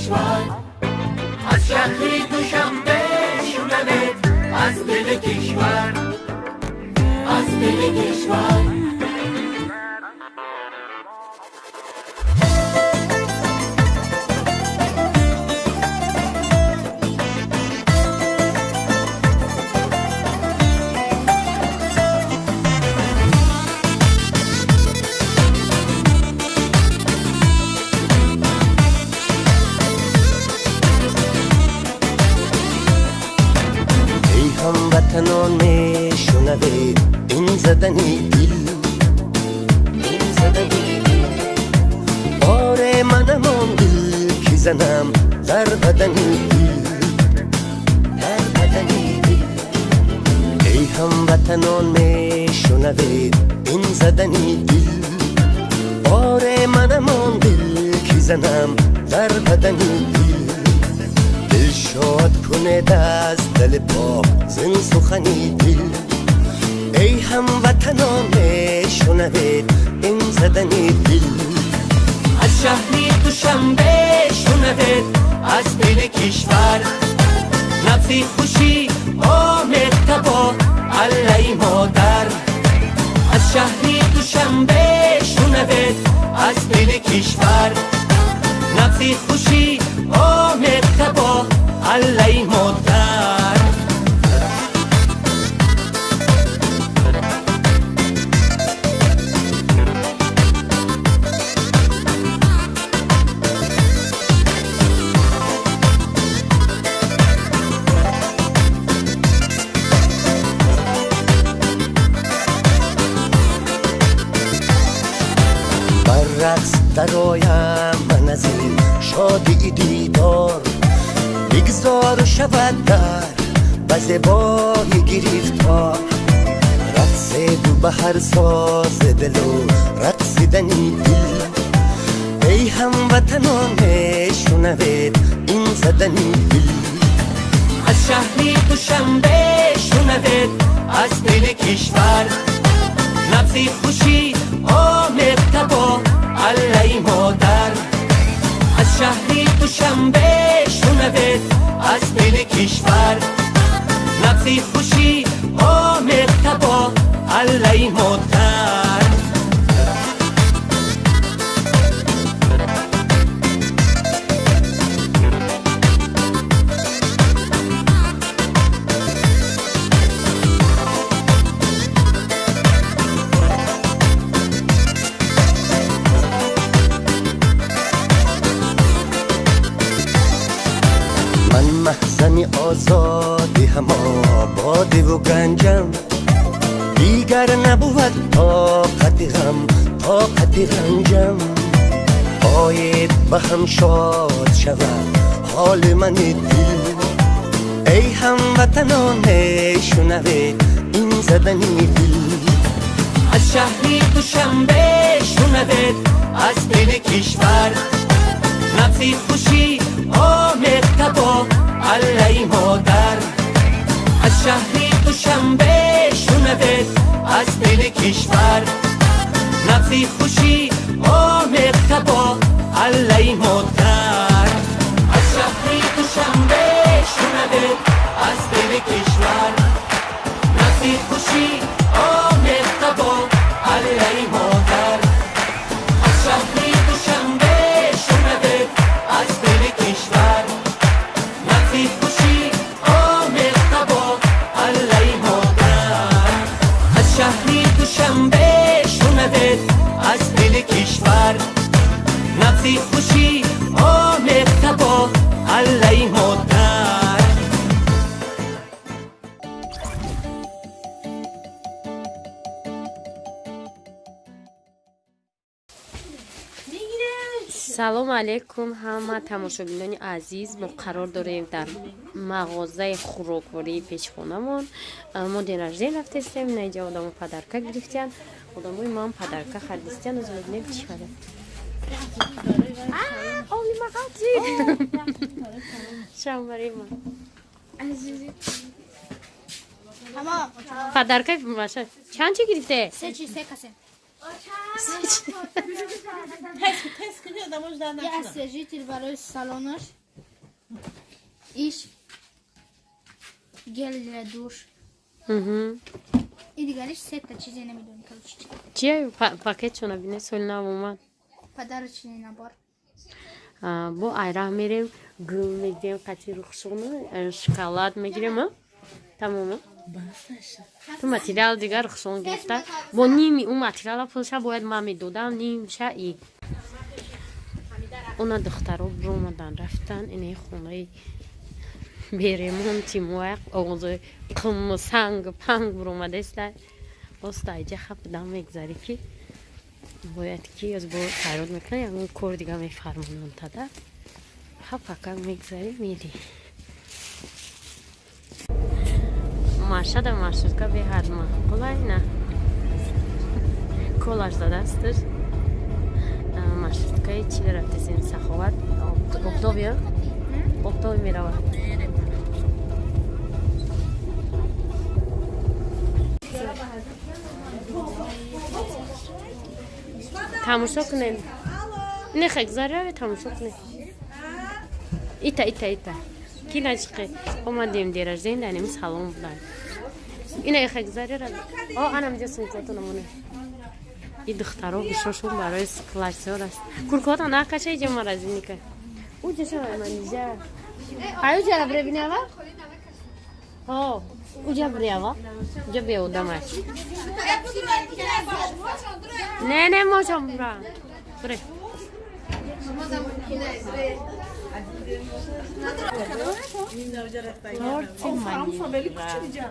کشور. از شهری دوشنبه شنوید، از دل کشور، از دل کشور. هموطنان میشنوید این زدنی دل، این زدنی دل. آره منم آن دل که زنم در بدنی دل، در بدنی دل. ای هموطنان میشنوید این زدنی دل، آره منم آن دل که زنم در بدنی دل. دل شاد کنه از دل پاک زین سخنی دل. ای هموطنان شنوید این زدنی دل. از شهری دوشنبه شنوید، از دل کشور. نبضی خوشی آمیخته با علی مادر. از شهری دوشنبه شنوید، از دل کشور. نبضی خوشی آمیخته با علی مادر. بر رقص درآیم من از این شادی دیدار، بگذار شود در به زیبایی گرفتار. رقص دو به هر ساز دل و رقصیدنی دل. ای هموطنان شنوید این زدنی دل. از شهری دوشنبه شنوید، از دل کشور. نبضی خوشی آمیخته با علی مادر. از شهری دوشنبه شنوید، از دل کشور. نبضی خوشی آمیخته با علی مادر. من محزن آزادی هم آبادی و گنجم، دیگر نبود طاقت غم طاقت رنجم. آید به هم شاد شود حال من دل. ای هموطنان شنوید این زدنی دل. از شهری دوشنبه شنوید، از دل کشور. نبضی خوشی آمیخته با علی مادر. از شهری دوشنبه شنوید، از دل کشور. نبضی خوشی آمیخته با علی مادر. از شهری دوشنبه شنوید، از دل کشور. نبضی خوشی آمیخته با علی مادر. از شهری دوشنبه شنوید، از دل کشور. نبضی خوشی آمیخته با علی مادر. از شهری دوشنبه شنوید، از دل کشور. نبضی خوشی آمیخته با علی مادر. Салому алейкум, ҳама тамошобинони азиз. Мо қарор дорем дар мағозаи хӯроквории пешхонамон. Мо день рождения рафтестем. Наиҷа одамо подарка гирифтиян, одамои ман подарка харидистиян. Оз мебинем, чӣ харид. Оли мағази шамбарима подарка маша чанд чи гирифте? Се чи, се касе. Я освежитель барои салонаш. Иш гель для душ. И дигариш сета чизе намедонам, короче. Чия пакетшона бине, соли нав омад. Подарочный набор. Бо айраҳ мерем, гул мегирем, қати рухшона, шоколад мегирем, тамом. Ту материал дигар рухшон гирифта. Бо ними ӯ материала пулша бояд ман медодам, нимша и. Она духтаро биромадан, рафтан инаи хонаи беремон тимуақ оғози қум санг панг биромадаиста. Оста иҷа хап дам мегзарӣ ки бояд ки аз бо файрод мекунад, ягон кор дига мефармонанд тада. Хап ҳака мегзарӣ мери. Машада маршрутка беҳад маъқулай на. Колаш задасташ. Маршруткаи чи рафтесен Саховат, Октовия? Октови меравад. Тамошо кунед. Не хегзараве тамошо кунед. Ита, ита, ита. Ки начиқе? Омадем деражден данеми салон будан. Ина хегзарера. О, анам ҷо сумкотона моне. И духтаро бишошон барои классиёр аст. Куркота накаша иҷа маразиника. Уҷа шава манижа. Ай уҷа ра бребинава? Ҳо, уҷа брева. Уҷа беодамай. Не, не можам бра. Бре. Торти манижа.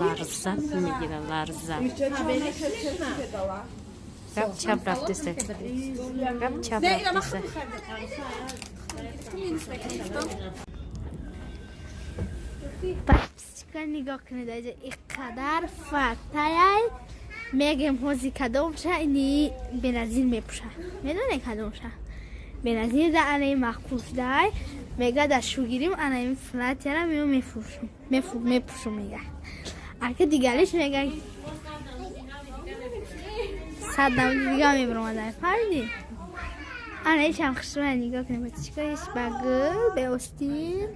Ларзат мегира, ларзат. Раб чап рафтесе. Раб чап рафтесе. Подписчика нигоҳ кунед, аҷа иқадар фатаяй мегем ҳози кадомша ини Беназир мепӯша. Медонед кадомша? Беназир да анаи маъқул шудаай, мега дар шугирим анаи платьяра мео мефурӯшум. Мепӯшум мега. Ака дигариш мега сад намуди дига мебиромадай. Фаҳмидӣ? Ана ичам хушрӯя нигоҳ кунед, подписчика иш ба гул, бе остин.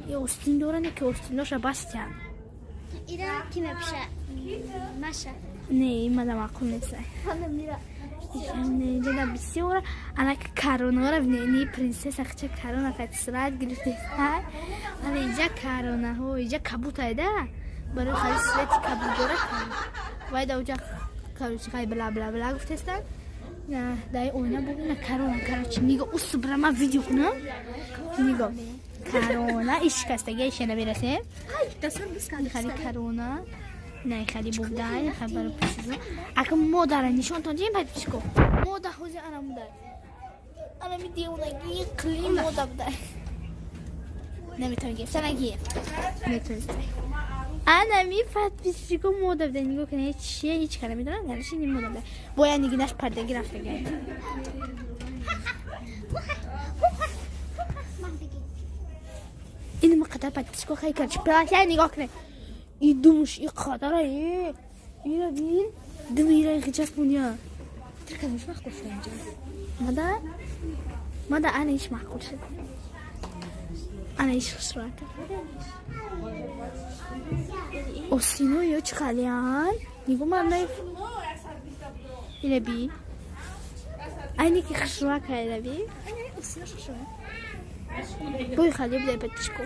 И остин дора не ки остиноша бастян. Ира ки мепӯша? Маша. Не, имада маъқул нестай. Инҷа бисёра ана каронора не принсесса хча карона қад сурат гирифтестай. Ана инҷа каронаҳо, инҷа кабутайда. Барои хари свети кабут дора. Вай да уҷа короче хай бла бла бла гуфтестан. На дай ойна бубина карона, короче нигоҳ усубра ма видео кунам. Нигоҳ. Карона ишкастага иша намерасем. Хари карона. Не хали бубдай, хабар пушизо. Ака модара нишонтон дим подписчико. Мода ҳози ана будай. Ана ми девонаги қили мода будай. Наметавон гирифта нагир. Метавонистай. Ана ми подписчико мода будай. Нигоҳ кунед чие ҳеҷ кара медонам, гараши ни мода будай. Бояд нигинаш пардаги рафтага. Ин мақадар подписчико хай кард. Платья нигоҳ кунед. И думаш, и қадара, э. Ира бин, дум ира хиҷаспуня. Тиркадамш маъқул шуд инҷа. Мада? Мада ана иш маъқул шуд. Ана иш хушрӯяка. Осино ё чӣ қалиян? Нигоҳ ман наиф. Ира би. Айне ки хушрӯяка ира би. Осино хушрӯя. Бой хали будай подписчико.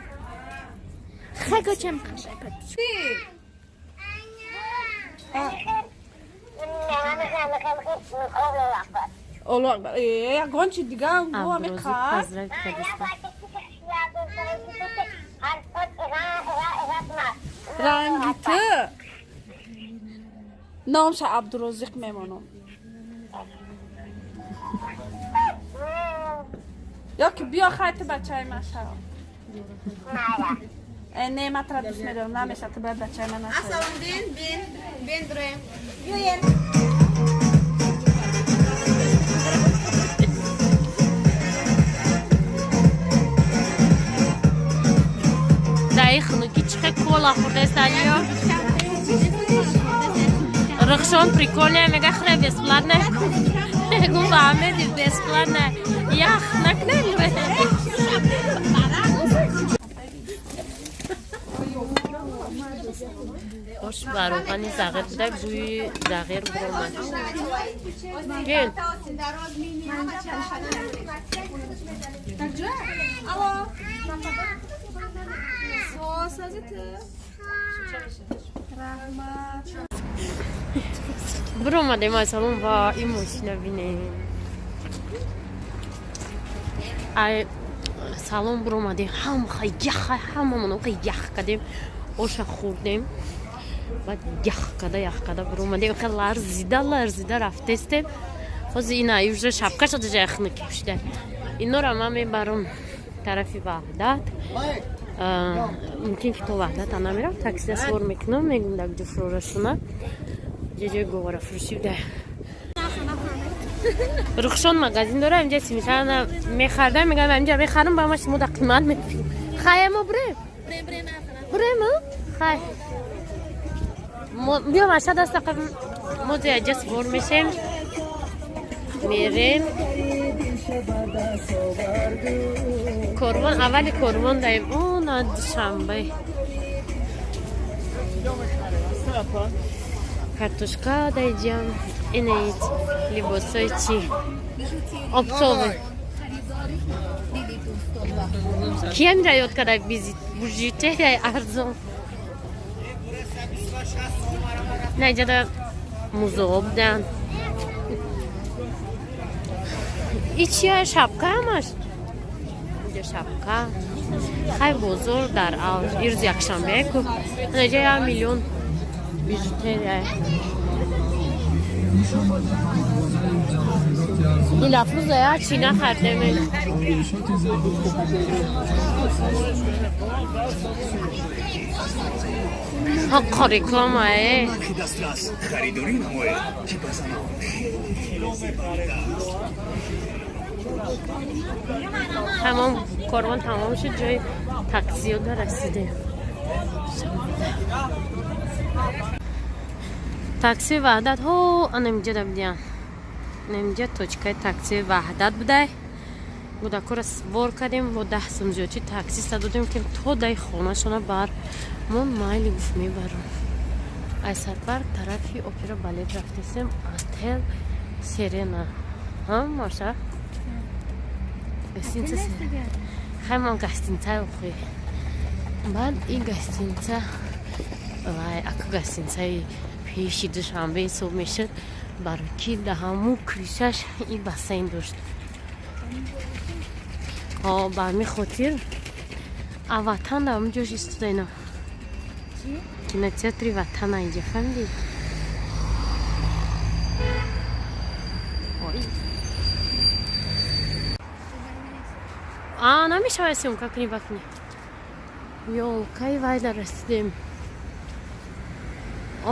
Хаго чем хушрӯя подписчико. Ягон чи дига Абдурозиқ поздравить кардиста. Ранги ту номша Абдурозиқ мемонам. Ё ки биё хай ту бачаи ман шав. Не, ман тура дӯст медорам, намеша ту бояд бачаи ман нашавӣ. Ассалом, бин, бин, бин дуроем. Биёен. Даи хунукӣ чӣ хел кола хӯрдаст, Алиё? Рахшон прикольная, мега хре бесплатная. Мегум ба Амеди бесплатная. Ях накнем. Ош ба равғани зағир буда, бӯи зағир буромад. Бин. Буромадем аз салон ва ин мошина бинем. Ай салон буромадем, ҳама ях, ҳамамон ях кардем, оша хӯрдем, баъд ях када, ях када буромадем, хел ларзида ларзида рафтестем. Ҳозир ина уже шапкаша даже яхники пӯшида. Инора ман мебарам тарафи Ваҳдат. Мумкин ки то Ваҳдата намерам, таксида савор мекунам, мегум дар куҷо фурорасона. Ҷои говарафурӯшӣ буда. Рухшон магазин дора, инҷа сметана мехардам, мегам инҷа мехарам, ба ма шумо да қимат мефурӯшем. Хай, мо бурем? Бурем, хай. Биё, маша даста мо ҷа савор мешем. Мерем. Корвон, аввали корвон даем. О, на Душанбе. Картошка дайҷам. Инаид либосои чи? Оптовый. Киям ра ёд када бижутерияи арзон. На иҷада музоо буданд. И чия, шапка ҳамаш? Инҷа шапка. Хай, бозор дар авҷ. Ирӯз якшанбе ку. Инҷа 1 миллион бижутерия. Дилафрӯза як чӣ нахардем. Ҳаққо реклама е. Харидорӣ намоед, ки ба занон хеле зебанда аст. Тамом, корвон тамом шуд, ҷои таксиёда расидем. Такси Ваҳдат ҳо анамиҷа да будиян. Анамиҷа точкаи такси Ваҳдат будай. Гудакора сбор кардем, бо 10 сум зиёдчи таксиста додем, ки то дай хонашона бар мон. Майли, гуфт, мебарам. Ай Садбарг тарафи Опера Балет рафтесем, отел Серена. Ҳа, Маша? Гостиница хай, ман гостиница охи. Баъд ин гостиница вай ака гостиницаи пеши Душанбе ҳисоб мешуд, барои ки да ҳамун крышаш и бассейн дошт. Ҳо, ба ҳамин хотир. А Ватан да ҳамун ҷош истода, ина кинотеатри Ватана инҷа, фаҳмидӣ? Ой. А, намешавад съёмка кунӣ, бакунӣ. Ёлкаи вайда расидем.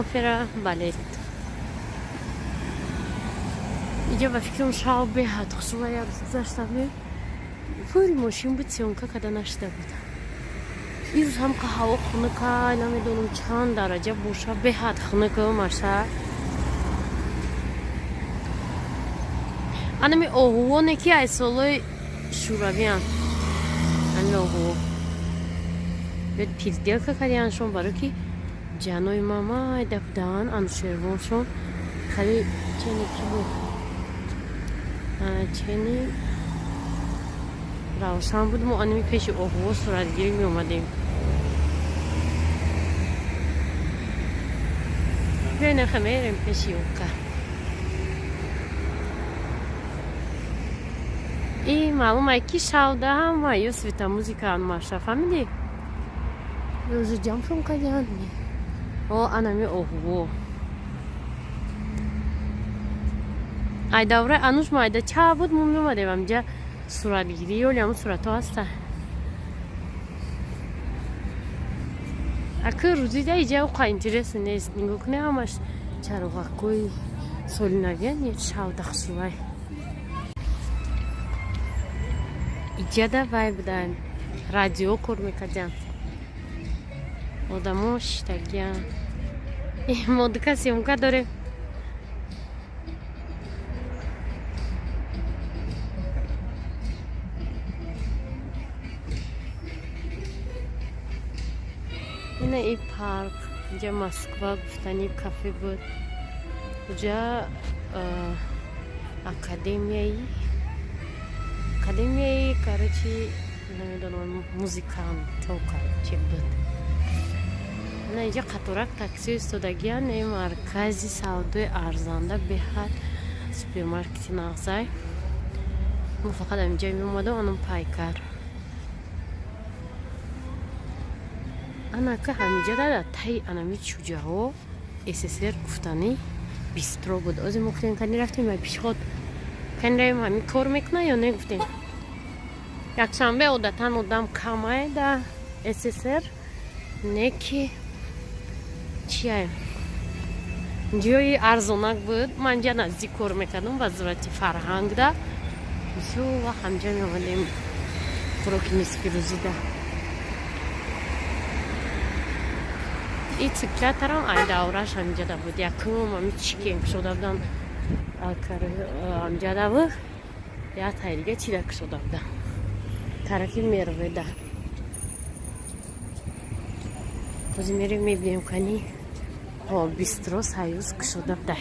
Опера Балет. Иҷа ба фикрам шав беҳад хушрӯ, як рӯз гузаштам, пури мошин буд, съёмка када нашида буд. Ирӯз ҳам ка ҳаво хунука, намедонам чанд дараҷа боша, беҳад хунука, маша. Анами оҳувоне ки аз солҳои шӯравианд. Ами оҳуво. Бед переделка кардианшон, барои ки ҷанои ма майда буданд, Анушервоншон хеле чени ки буд, чени равшан буд. Мо анами пеши оҳуво суратгирӣ меомадем. Биёнеха, мерем пеши ёлка. И маълум ай ки шавда ҳама ё светомузыка маша, фаҳмидӣ? Ёзу ҷамъшон кардианд. О, анами оҳуво. Ай давраи Ануш майда ча буд, мо меомадем амҷа суратгирӣ, ёли ҳамун суратҳо ҳаста. Аки рӯзида иҷа уқа интерес нест. Нигоҳ кунед, ҳамаш чароғакҳои соли навиян, шавда хушрӯвай. Иҷада вай буданд, радио кор мекардианд, одамо шиштагиянд. Мо дука съёмка дорем. Ина и парк, инҷа Москва гуфтани кафе буд. Уҷа академияи, короче, намедонам, музиканто короче буд. На инҷа қаторак такси истодагиян. Е маркази савдои арзанда, беҳад супермаркети нағзай. Мо фақат ҳаминҷа меомадам, анам пайкар. Анака ҳаминҷа дар таи анами чӯҷаҳо СССР гуфтанӣ бистро буд. Озе мо гуфтем, кани рафтем ай пешход, кани равем, ҳамин кор мекуна ё не, гуфтем. Якшанбе одатан одам камай да СССР, не ки чия, ҷои арзонак буд. Ман инҷа наздик кор мекардам, вазорати фарҳангда. Бисёр вақт ҳамҷа меомадем хӯроки нисфирӯзида. И циклятарам ай давраш ҳамҷада буд. Якум ами чикен кушода будан ҳамҷада буд. Я тай дига чида кушода буда, тарафи Мерведа. Ҳозир мерем, мебинем, кани бистро Союз кушода буда.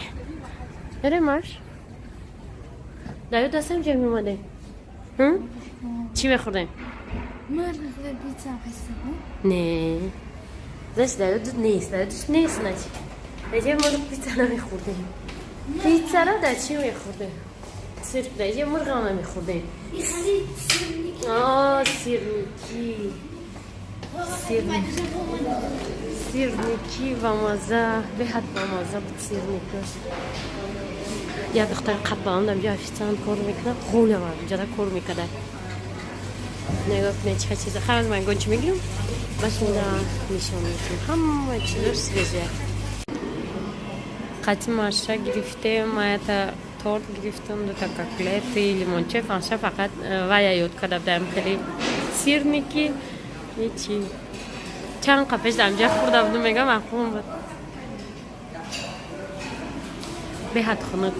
Мерем, аш дар ёд аст, ҳамҷа меомадем, чӣ мехӯрдем? Не, значит, дар ёдут нест, дар ёдуш нест. Значит, дар ҷа мурғ пицца намехӯрдем. Пиццаро дар чӣ мехӯрдем? Сир, дар ҷа мурғам намехӯрдем. Сирники, сирники ва маза, беҳад бамаза буд сирникаш. Як духтари қад баланд амҷа официант кор мекунад, ғулам амҷада кор мекарда. Нигоҳ кунед, чӣ чиза. Хайр, ман гончи мегирам, башмида нишон мекунам. Ҳама чизош свежая. Қати маша гирифтем, маята торт гирифтам, дута коклети, лимонча. Маша фақат вая ёд карда будам, хеле сирники. Ҳечи, чанд қа пеш амҷа хӯрда будум, мегам, маъқул буд. Беҳад хунук.